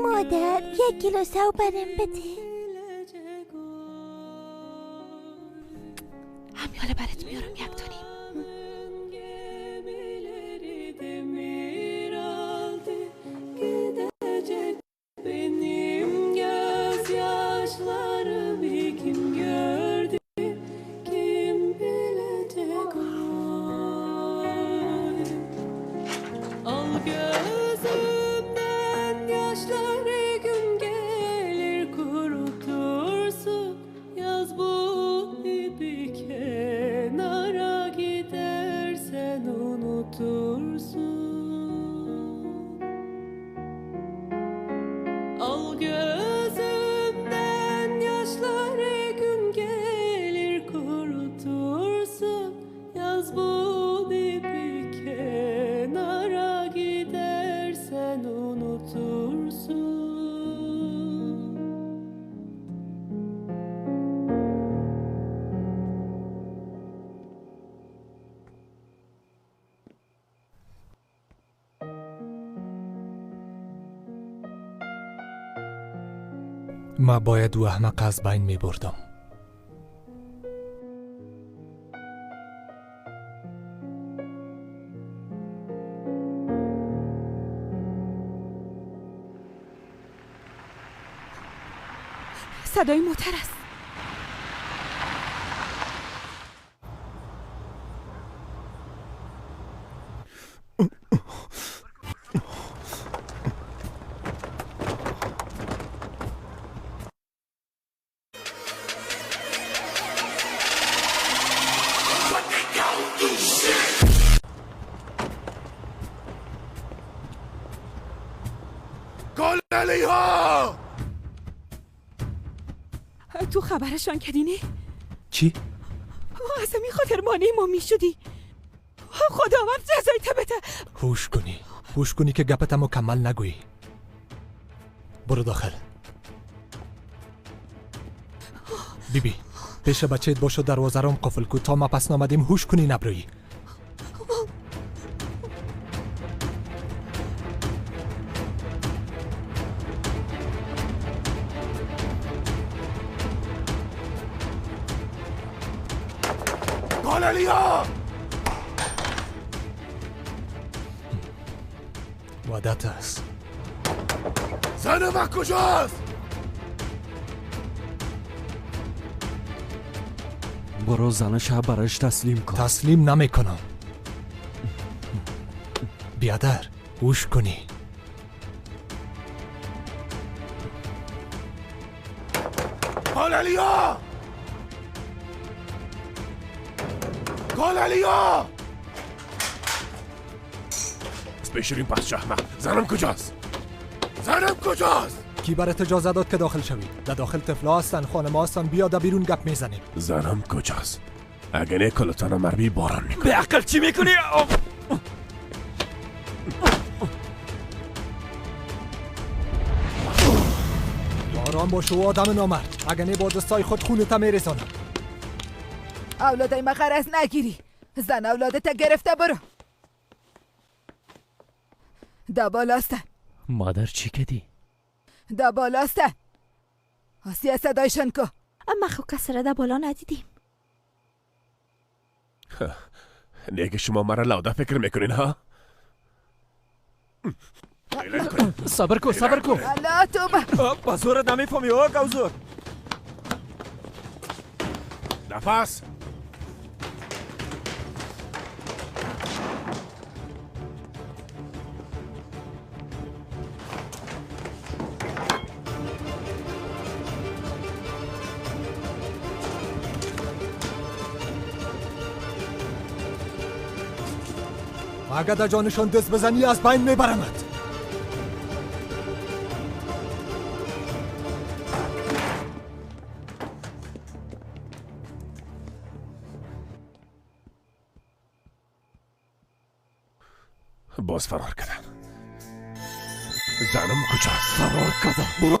مادر 1 کیلو سو برم بده. همیاله برات میارم 1.5. ما باید او احمق از بین می بردم. صدای موتر است. تو خبرشان کردی؟ چی؟ از این خاطر مانع ما می شدی. خداوند جزای ته بده. هوش کنی، هوش کنی که گپت مکمل نگویی. برو داخل. بیبی پیش بچهت باشو، دروازه رام قفل کو تا ما پس نامدیم. هوش کنی نبرویی. وعدت است. زن من کجاست؟ برو زنش برش تسلیم کن. تسلیم نمی کنم. بیادر هوش کنی. گلالیا، گلالیا، بشیرین پس شهمه. زنم کجاست؟ زنم کجاست؟ کی برات اجازه داد که داخل شوی؟ در داخل طفلا هستن، خانم هستن. بیا در بیرون گپ میزنیم. زنم کجاست؟ اگه نه کلتانم مرمی باران میکنم. به عقل چی میکنی؟ آرام باش و آدم نامرد، اگه نه با دستای خود خونت میرسانم. اولادای ما غرض نگیری. زن اولادت گرفته برو. دا بالاستن. مادر چی کدی؟ دا بالاستن. آسیه صدایشان کو. اما خو کس را دا بالا ندیدیم. نیگه شما مرا لاوده فکر میکنین ها؟ صبر کو، صبر کو. الله توبه. با زورت نمیفهمی او گوزور. نفس. اگر در جانشان دست بزنی از بین میبرمت. باز فرار کردن. زنم کجاست؟ فرار کردن. برو.